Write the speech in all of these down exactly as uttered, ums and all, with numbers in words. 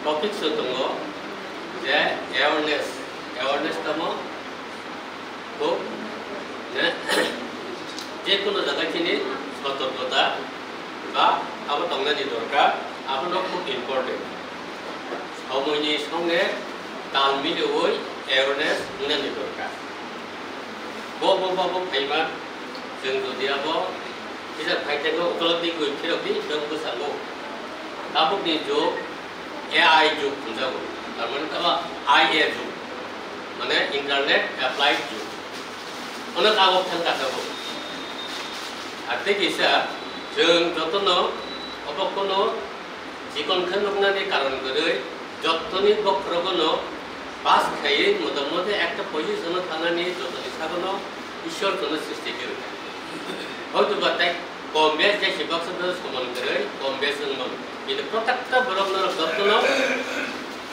Topic se tongo je awareness, awareness tamo khub je, je kono jaga chini sotorkota ba abo tongnani dorkar, abono khub important. Somoini songe tal miliwi awareness wngnani dorkar. Bo, bo, bo, bo phaima, chwng jodi abo kisa phai tengkha, ukolog di gwi phirok di, bwskango. Tabukni jug A I jug hwnjago, tar mane tamo I A jug, mane Internet Applied jug. Ono tabuk thang ka tabuk. Ar tei kisa, chwng jotono obo kono chikon khe nuknani karon kwrwi, jottoni bokhorogono pass khaiwi motamoti ekta position-o thanani jotoni sagono Ishwar chwngno srishti khe rwkha. Hoytoba tei kom bes jesi baksa no soman kwrwi kom bes wngmano. Kintu protekta borokno jottono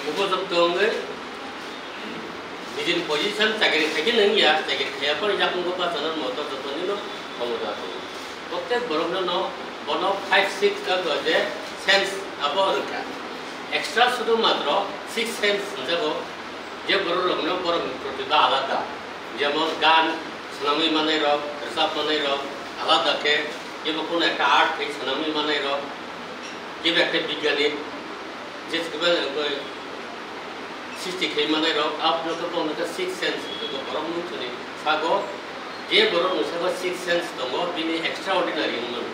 upojukto wngwi nijini position chakiri khaikhe nangya, chakiri khaiya phano yakung bachana moto jotonino khomota tongo. Protek borokno no bono five six ta je sense abo rwkha. Extra sudu matro six sense hwnjago, je borok rokno borok ni protibha alada, jemon gan swnamwi manai rok, rwchap manai rok alada khe, kebo kono ekta art khe swnamwi manai rok, kebo ekta bigyani, je sristi khai manai rok, abo no khe bono khe six sense hwnjago. Borok nung chini sago, je borok nung sago six sense tongo, bini extraordinary wngmano.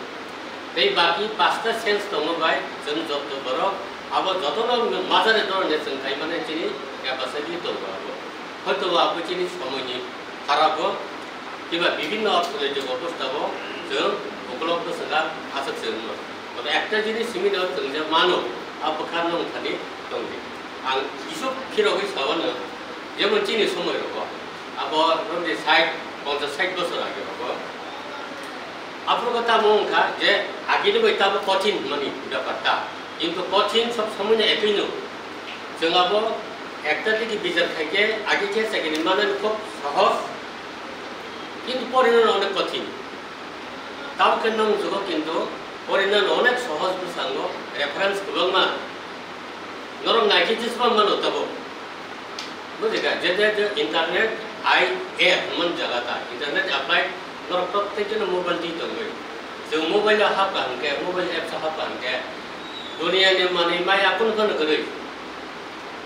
Tei baki pasta sense tongo bai, chwng joto borok abo jotono majari dorone chwng khai mani chini capacity tongo abo. Hoito abo chini somoini kharapo, kiba bibhinno orthonoitik obostha bo chwng ukolog bwswkha aswk se wngmano. Tei ekta jinis simi no chwng je mano, a bwkha no wngthani tongdi. Ang kisuk phirogwi sawano, jemon chini somoi rogo, abo romni sait, ponchas sait bosor age rogo. Aphuru khe tamo wngkha je agini bai tamo kothin hwnmani bepar ta. Kintu kothin sob somoino ekwi no. Chwng abo ekta digi bichar khai khe agi khe chakini manani khub sohoj, kintu porinani onek kothin. Tamo khe nwng jugo kintu porinani onek sohoj bwskango, reference kwbangma. Norok naikhe jesma mano tabuk. Bujikha, je, je, je internet I A hwnmani jaga ta, internet applied norok prottek jono mobile twi tongwi. Chwng mobile o hapkha hwnkhe, mobile apps o hapkha hwnkhe, duniya ni manwi maya kunu phano kwrwi.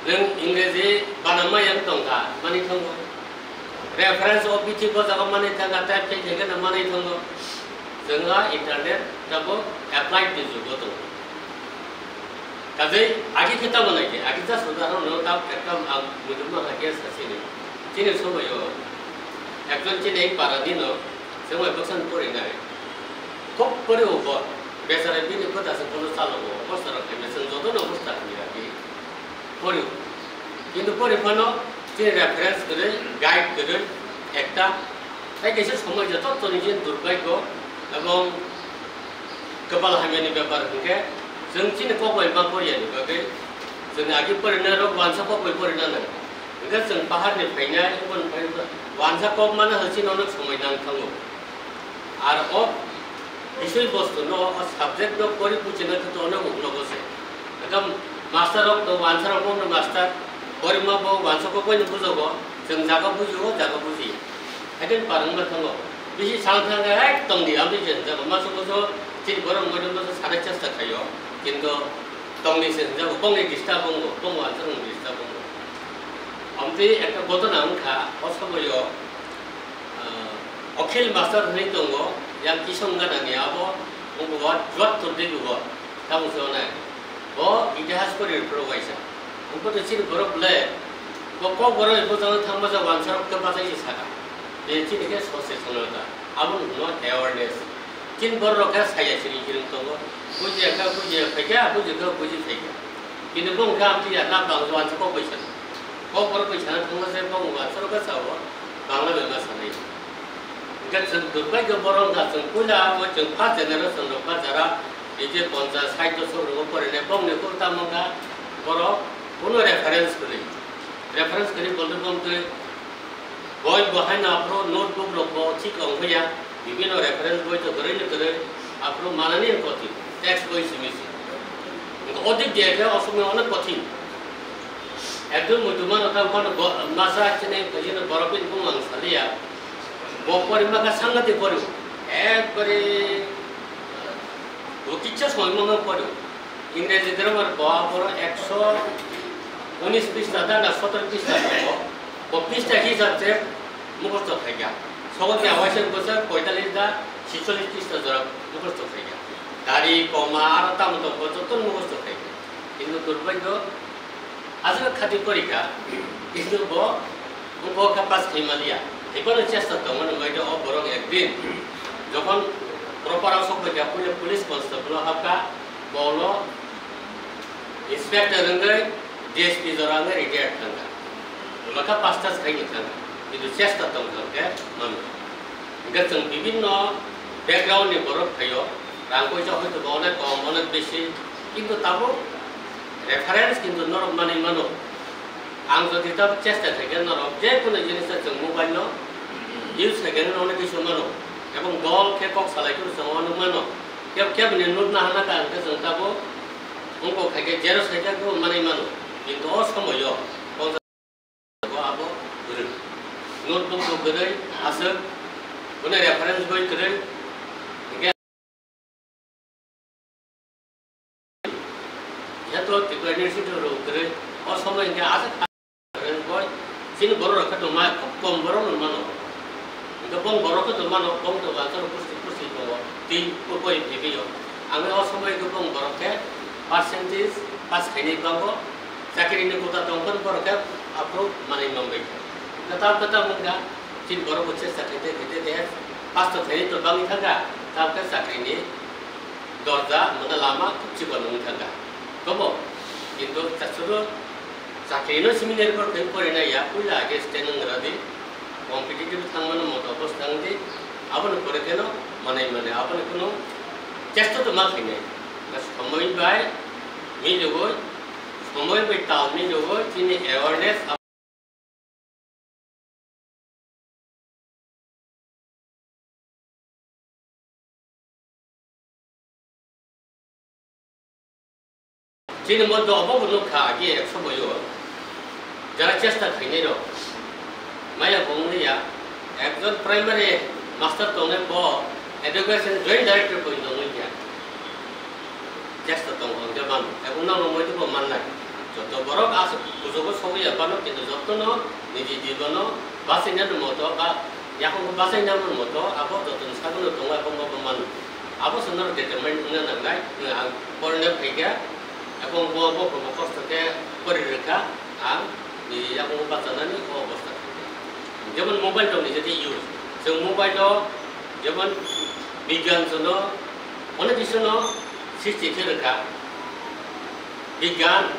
Nwng Ingreji banama yang tongkha, mani thango. Reference o bithi bo jaga mani thangkha, type khe khe no mani thango. Chwng a internet tabuk applied ni jugo tongo. Kajai agi khe tamo nai khe, agi just udahoron no ta ekta ang muitu ma hakhe sasini. Chini somoi o ekjon chini para ni no chwng bai bwskan pori nai. Khub pori o bo, bechara bini kota se bono chalo o, obostha rok khe chwng joto no obostha ni agi pori o. Kintu pori phano chini reference kwrwi, guide kwrwi ekta, tai kaisa somoi joto chini je durbhagyo ebong kwpal hamyani bepar hwnkhe, chwng chini kok bai ma poriya ni bagwi, chwng agi porinai rok wansa kok bai porina nang. Hwnkhe chwng pahar ni phainai, eboni phainai wansa kok mana hwnkhe chini onek somoi nang thango. Ar o bisoi bostu no, o subject no pori buchina khe to onek uklogo se. Ekam master rok to wansa rok no master, porima bo wansa kok bai no bujogo, chwng jaga buji o, jaga buji. Haikhe parang ma thango. Bisi sang thang khe, "Hai, tong di, aboni je," hwnjago. Maso moso chini borok moino moso sana chesta khaio. Kintu tong di se hwnjago, bongni disturb wngo, bong wansa rokni disturb wngo. Amtwi ekta ghotona wngkha, o somoio, ah, Akhil Master hwnwi tongo, yang Kishon Gana ni abo, wngkha Jodhpur district o. Tamo se onai. Bo itihas pori rw phuru waisa. Wngkha to chini borok le, bo kok borok ni bwskango thang masa wansa rok khe bachai se saka. Be chini khe sose sonota. Abo no hwno awareness. Chini borok rok khe saya siri hiring tongo. Bujiya khe bujiya phaikha, buji khe buji phaikha. Kintu bo wngkha amtwi ya na bang wansa kok bai sana. Kok borok bai sana thangma se bo wansa rok khe sao. Bangla bai ma sanai. Hingke chwng durbhagyo borok wngkha, chwng puila o chwng first generation rok ba jara niji ponchas, sait bosor rok porinai bongni kok tamo wngkha borok kuno reference kwrwi. Reference kwrwi bolto bongtwi boi bo haino aphuru notebook rok bo thik wng ya, bibino reference boi to kwrwi ni kwrwi aphuru manani kothin text boi simi si. Hingke o dik diya khe o somoi onek kothin. Ekdom muitu mano, tamo phano bo-, masa chini, chini borok bini bumung ang saliya. Bo pori maka sangati pori. Ekbare, bo kicha soi mano pori. Ingreji grammar bo aboro ekso unis pista da na sotor pista bo. Bo pista hisab se mukhosto khaikha. Sogo ke awaise bosor poitalis da, chicholis pista jora mukhosto khaikha. Dari, koma, aro tamo to bo joto mukhosto khaikha. Kintu durbhagyo, aswk khati porikha, kintu bo, bo kha pass khai maliya. Haiphano chesta tongmani bagwi o borok ekdin, jokhon proper o sok paikha, puila police constable o habkha, bolo inspector wngwi D S P jora wngwi retired thangkha. Bwlakha pass tas khai thangkha, kintu chesta tongkha hwnkhe mano. Hwnkhe chwng bibinno background ni borok phaio, rang poisa hoito ba onek kom, onek bisi, kintu tabuk reference kintu norok manwi mano. Ang jodi tabuk chesta khaikhe norok je kono jinis chwng mobile no use khaikhe onek kisu mano, ebong dol khe kok salai khe chwng onek mano. Keb kebni nukna hana ka hwnkhe chwng tabuk wngkok khaikhe xerox khaikhe bo manwi mano, kintu o somoio Abo kwrwi. Notebook bo kwrwi, aswk. Boni reference boi kwrwi. Hingke, yato Tripura University rok kwrwi. O somoi hingke aswk reference boi. Chini borok rok khe tongma, kom borok no mano. Hingke bong borok khe tongmano, bong to wansaro pusti pusti tongo. Twi koi phi phi yo. Ang o somoi khe bong borok khe percentage pass khainai bango. Chakri ni kota tongkon borok khe aphuru manwi mangbai. Kwtal kwtal wngkha, chini borok bo chesta khaite khaite de pass to khainai to bangwi thangkha, tabukhe chakri ni dorja mane lama chikon wngwi thangkha. Tobo kintu chasuru chakri no simi nirbhor khe porinai ya, puila age stand wng rwdi, competitive thangmano moto bwswk wngdi, aboni pore kheno manai mane, aboni kunu chesta to ma khainai. Somoi bai milogoi, somoi bai tal milogoi chini awareness. Chini moddo obo bo nukha agi ek somoio. Jara chesta khainai rok. Maya bo wngya. Ekjon primary master tongnai bo education joint director bo wngya. Chesta tongo hwnkhe mano. Ebong nono moidubo mannai. Joto borok aswk kuchugo sogwi ya phano, kintu jotono niji jibono bachainani moto ba yakung bachainani moto abo jotoni sagwno tongo, ebong bobo mano. Abo se norok determine wngna nangnai. Ang porina phaikha, ebong bo, bo, bo kosto khe pori rwkha, ang niji yakung bachanani o obostha khaikha. Jemon mobile rok nijete use. Chwng mobile o jemon bigyan jono onek kisu no sristi khe rwkha. Bigyan,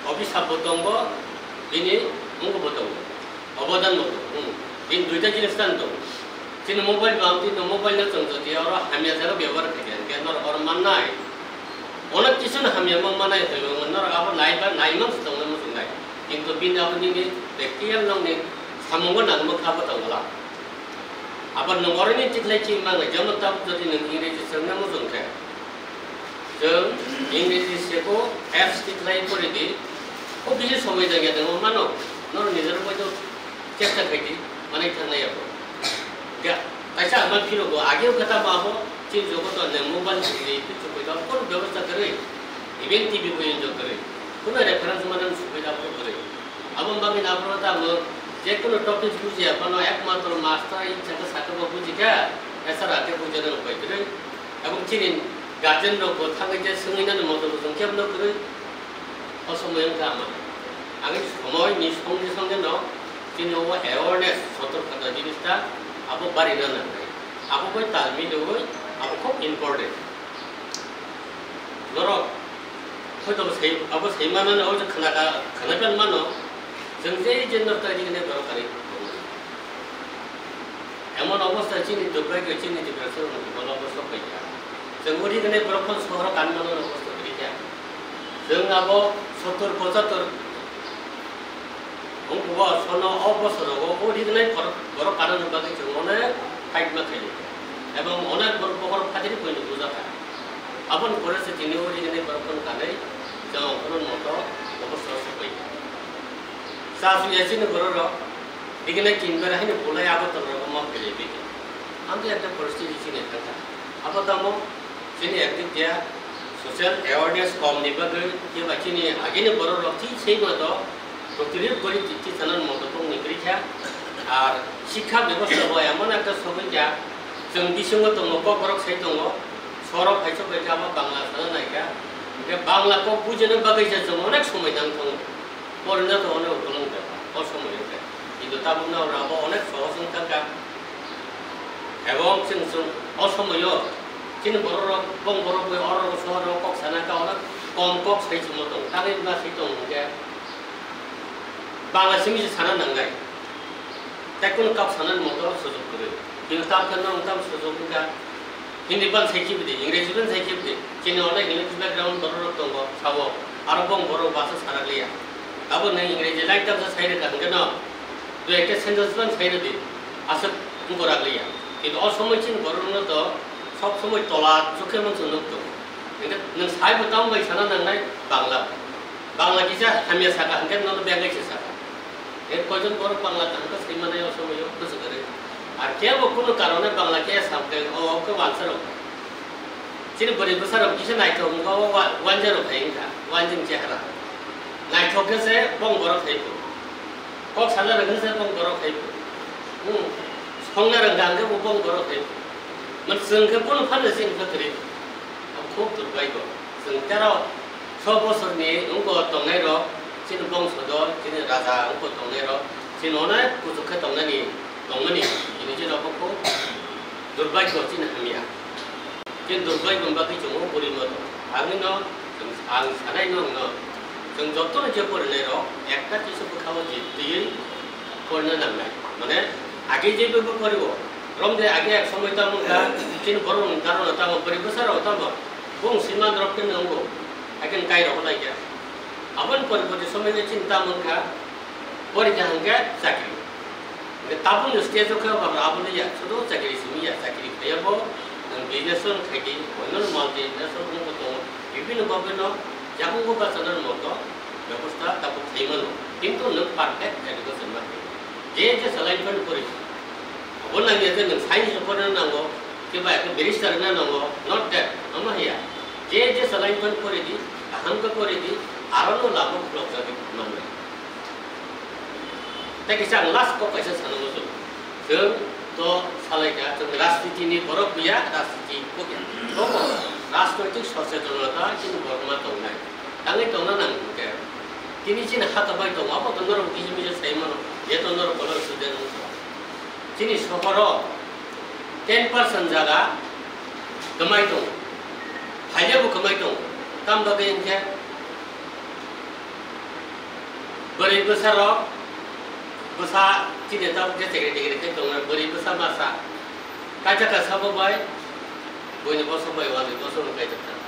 obisap bo tongo, bini mungo bo tongo, obodan bo tongo. Hmm. Bini duita jinis tan tongo. Chini mobile bo ang tini mobile no chwng jodi oro hamya jaga bebohar khaikha, hwnkhe norok oro mannai. Onek kisu no hamya ma manai, norok abo naiba naimang se tongnai muchungnai. Kintu bini abo nini practical nokni samungo nangma kha bo tongo la. Abo nwng oroni tikhlai chi mangnai, jemon tabuk jodi nwng Ingreji swrwngna muchung khe, chwng Ingreji seko apps tikhlai pori di, o bisi somoi jagya tongma mano, norok nijor moito chesta khai di, manai thangnai abo. Ga, kaisa ama phiro bo, age o khe tamo abo, chini jogoto nwng mobile simi di, kichu koi tamo, kono bebosta kwrwi, even T V bo enjoy kwrwi, kono reference manang sugwi abo kwrwi. Abo bagwi abo tamo je kono topic bujiya phano ekmatro master ichha khe sakhe bo bujikha, esara khe bujana rok bai kwrwi. Abo chini guardian rok bo thangwi je swngwi nani moto bo chwng kebo no kwrwi. O somoi wngkha ama. Ang somoi ni songni songni no chini o awareness sotorkota jinis ta abo bari na nangnai. Abo bai tal milwi abo khub important. Norok hoito bo sai, abo sai mano, abo khna ka, khna kan mano, chwng je je norok ta ri hwnwi borok kari. Emon obostha chini Dubai khe chini Tiprasa rok ni bolo bo sok pai ya. Chwng uri hwnwi borok phon sohor kan mano obostha ri ya. Chwng abo sottor pochattor Wng bo sono o bosorogo o rignai borok, borok kanani bagwi chwng onek fight ma khaio. Ebong onek borok bokhorok phatiri buino bujakha. Aboni pore se tini o rignai borok phano kanwi chwng okhorno moto obosoro sokbaikha. Asli ya chini borok rok, digini kinbar haino bulai abo tong rok ma pele bidi. Amte ekta poristiti chini thangka. Abo tamo chini ekdik dia social awareness kom ni bagwi, keba chini agini borok rok chi sei ma to, protirodh gori titi sanan moto pong ni brikha. Ar shikha bebosta bo emon ekta sobai kha, chwng bisingo tongo, kok borok sai tongo, sorok hai sobai kha, abo Bangla sana nai kha. Hingke Bangla kok bujina bagwi se chwng onek somoi nang tongo. Porina to onek ukolong de, o somoyo de. Kintu tabuk na ora bo onek sohos wng thangka. Ebong chwng chwng o somoyo chini borok rok, bong borok bai oro sohor rok kok sana ka onek kom kok sai chwng tong. Tangwi ma sai tong hingke Bangla simi se sana nangnai. Tei kunu kok sana moto sujok kwrwi. Kintu tam khe nong tam sujok wngkha. Hindi ban sai khe bidi, Ingreji ban sai khe bidi. Chini onek English background borok rok tongo, sao. Aro bong borok basa sarak liya. Abo nang Ingreji line tamsa sai rwkha hwnkhe no, dui ekta sentence ban sai rwdi. Aswk wngkha rak liya. Kintu o somoi chini borok no to sob somoi tola chukhe mansa nuk tongo. Hwnkhe nwng sai bo tamo bai sana nangnai Bangla. Bangla kisa hamya saka hwnkhe nono bengkai se saka. Ek koijon borok Bangla kaham khe sai manai o somoio bwswk kwrwi. Ar kebo kunu karone Bangla khe sam khe o khe wansa rok. Chini bwrwi bwsa rok kisa naithok wngkha o wa-, wanjak rok hai wngkha, wanjing chehara. Naithok khe se bong borok hai phu. Kok sana rwng khe se bong borok hai phu. Hmm. Songna rwng kha hwnkhe bo bong borok hai phu. Man chwng khe bono phano chini khe kwrwi. Khub durbaigyo. Chwng tero so bosorni wngkha tongnairok, chini bongsodo, chini raja wngkha tongnairok, chini onek kuchuk khe tongnani, tongmani, chini chini rokbo khub durbaigyo chini hamya. Chini durbaigyo wngba khe chwng o purima tong. Agwino chwng, ang sanai no wngno, chwng jotono je porinairok ekta kisa bwkhao je twiwi porina nangnai. Mane, age je bwbw poriwo, romde age ek somoi tamo wngkha, chini borokni karone tamo, bwrwi bwsarok tamo, bung siman rok khe nwngo, hakhe kairok lai kha. Aboni pore pore somoi khe chini tamo wngkha, porikha hwnkhe chakri. Hwnkhe tabukni stage o khe abo, abo liya, sudu chakri simi ya, chakri khaiya bo, nwng business o khai di, oinno multinational wngbo tongo, bibhinno bhabeno yakungo bachanani moto bebosta tabuk khai mano, kintu nwng perfect education ma khai. Je je salai phano pori. Obo nangya je nwng science porina nango, kiba ekta barrister na nango, not that, omo hiya. Je je salai phano pori di, kaham khe pori di, aro no labo khulok jagwi manwi. Tei kisa ang last kok kaisa sana muchung. Chwng to salaikha, chwng rajniti ni borok ya, rajniti kok ya. Tobo rajnoitik sochetonota chini borok ma tongnai. Tangwi tongna nang hwnkhe, tini chini hata bai tongo, abo to norok kisa misa sai mano, je to norok bolong student wngkha. Chini sohoro ten percent jaga kwmai tongo, phailya bo kwmai tongo, tam bagwi hwnkhe bwrwi bwsa rok, bwsa chini tabuk khe chekre chekre khe tongo, bwrwi bwsa masa, kaisa kaisa bo bai, buini bosong bai, uanwi bosong bai kaisa thang.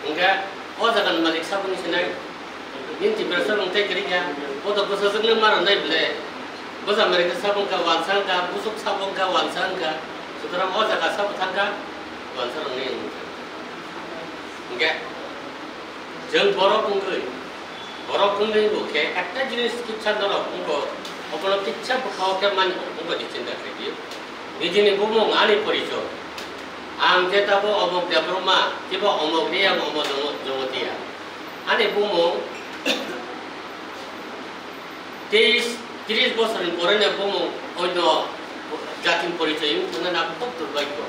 Hingke o jaga ni malik sabo ni sinai, nini Tiprasa rong tei kwrwi kha, bo to bwsajwk no ma rwnai bwle, bwsa malik sabo wngkha wansa wngkha, busuk sabo wngkha wansa wngkha, sutorang o jaga sabo thangkha wansa rwnai wngkha. Hingke chwng borok wngwi, borok wngwi bo khe ekta jinis kisa norok wngkha, obono kisa bwkha o khe mani wngkha di chinta khlai di. Nijini bumung ani porichoi. Ang je tabo Omok Debbarma, kiba Omok Reang, Omok Jongo-, Jongotia. Ani bumung teis, tris bosorni porene bumung onyo jatin porichoi wng thangna abo khub durbhagyo.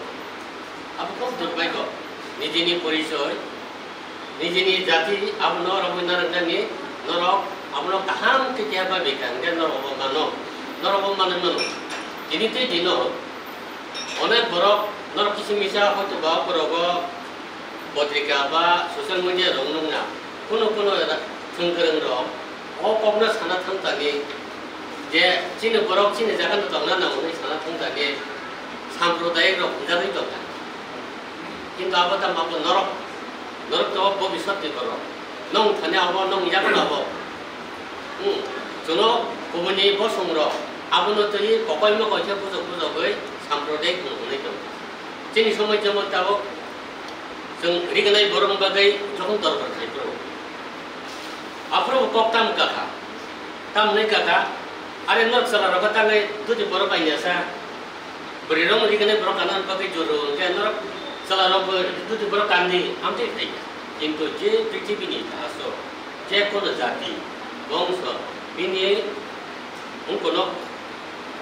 Abo khub durbhagyo. Nijini porichoi. Nijini jati abono romwi narwknani norok abono kaham khe keha bai bikha hwnkhe norok obo mano, norok obo manwi mano. Tini tei dino onek borok norok kisa misa hoito ba borok o potrika ba social media rok nukna, kuno kuno ra-, thwng kwrwng rok o kokno sana thangtani je chini borok chini jaga no tongna nango hinwi sana thangtani samprodayik rok hwnjagwi tongkha. Kintu abo tamo abo norok, norok to bobiswt ni borok. Nwng thani abo, nwng yago abo. Hmm. Chwngno kubuni bosong rok abono twi kokoi mokoi khe bujok bujogwi samprodayik hwnwi tongkha. Chini somoi jemon tabuk chwng rignai borok bagwi jokhon dorbar khai phuru. Aphuru kok tam kakha. Tamni kaka, are norok chwla rok tangwi duti borok kanya sa. Bwrwi rok rikani borok kana bagwi juru, hwnkhe norok chwla rok bo duti borok kandi, amtwi thaiya. Kintu je prithibini aso, je kono jati, bongso, bini wngkono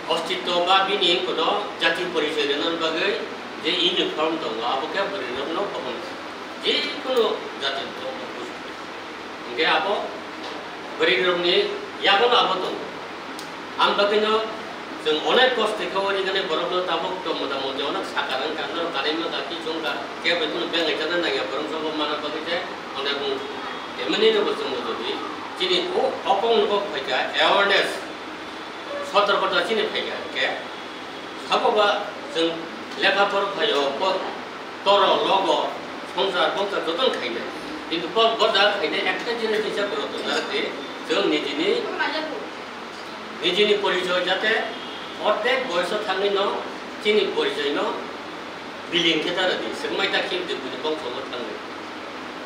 ostitto ba bini wngkono jati porichoi rwna bagwi je uniform tongo, abo khe bwrwi rokno bohon. Je kono jati rok. Hingke abo bwrwi rokni yagono abo tongo. Ang bagwino chwng onek kosto khe ori gane borokno tabuk to mota moti onek sakar wngkha, norok kanaima kaki chwngkha, kebo kunu bengai chana nangya borok jogo mana bagwi je onek wng. Temani no bo chwng mujodi chini o okong nogo phaikha awareness, sotorkota chini phaikha hingke. Sabo ba chwng lekha poro phaio, bo toro logo songsar bongsar jotono khainai. Kintu bo, bo jaga khainai ekta jinis kisa borok tongnai de, chwng nijini, nijini porichoi jate ortek boyoso thangwi no chini porichoi no biling khe ta rwdi, swngmai ta khim de bini bongso no thangwi.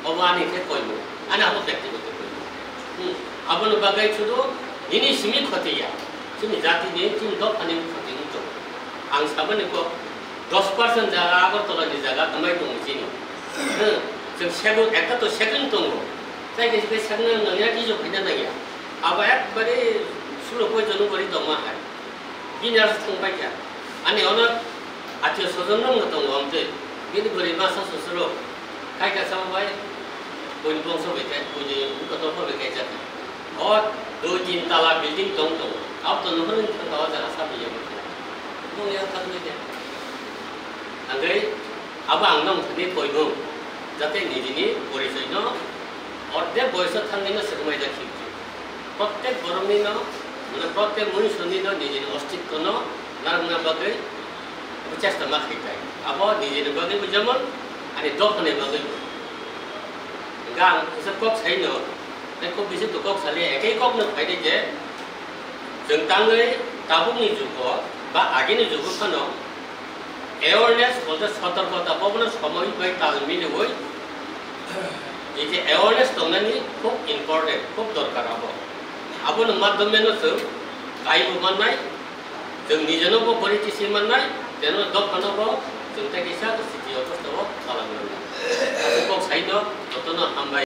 Obo ani khe koimung, ani abo bektigoto koimung. Hmm. Aboni bagwi sudu nini simi khoti ya, chini jatini, chini dophani khoti wng tongo. Ang saboni kok dos percent jaga Agartala ni jaga kwmai tongo chini. Hmm. Chwng segung, ekta to segung tongo. Tei khe khe segung nangya, kijo khaina nangya. Abo ekbare sulo koi jono gori tongma hai. Bini aro thang pai kha. Ani ono atio sojon rok no tongo amtwi. Bini bwrwi masa susuro. Kai ka sama bai. Buini bongso bai kai, buini buko tongma bai kai jaka. O dui tin tala building tong tongo. Abo to nuhur ni thang o jaga sabi ya. Nung ya thang ni de. Angkai abo ang nong thani koimung. Jate nijini porichoi no orde boyoso thangni no swrwngmai jak khibdi. Prottek borokni no, mane prottek munisuni no nijini ostitto no narwkna bagwi abo chesta ma khai tai. Abo nijini bagwi bo jemon ani dophani bagwi bo. Hingke ang kisa kok sai no, tei kok bisi to kok sali, ekei kok no phai de je, chwng tangwi tabukni jugo ba agini jugo phano awareness bolte sotorkota, bobono somoi bai tal miliwi, ei je awareness tongnani khub important, khub dorkar abo. Aboni madhyome no chwng kaibo mannai, chwng nijeno bo bori tisi mannai, teno dophano bo chwng tei kisa city obostha o chalangmani. Aswk kok sai no, jotono hambai.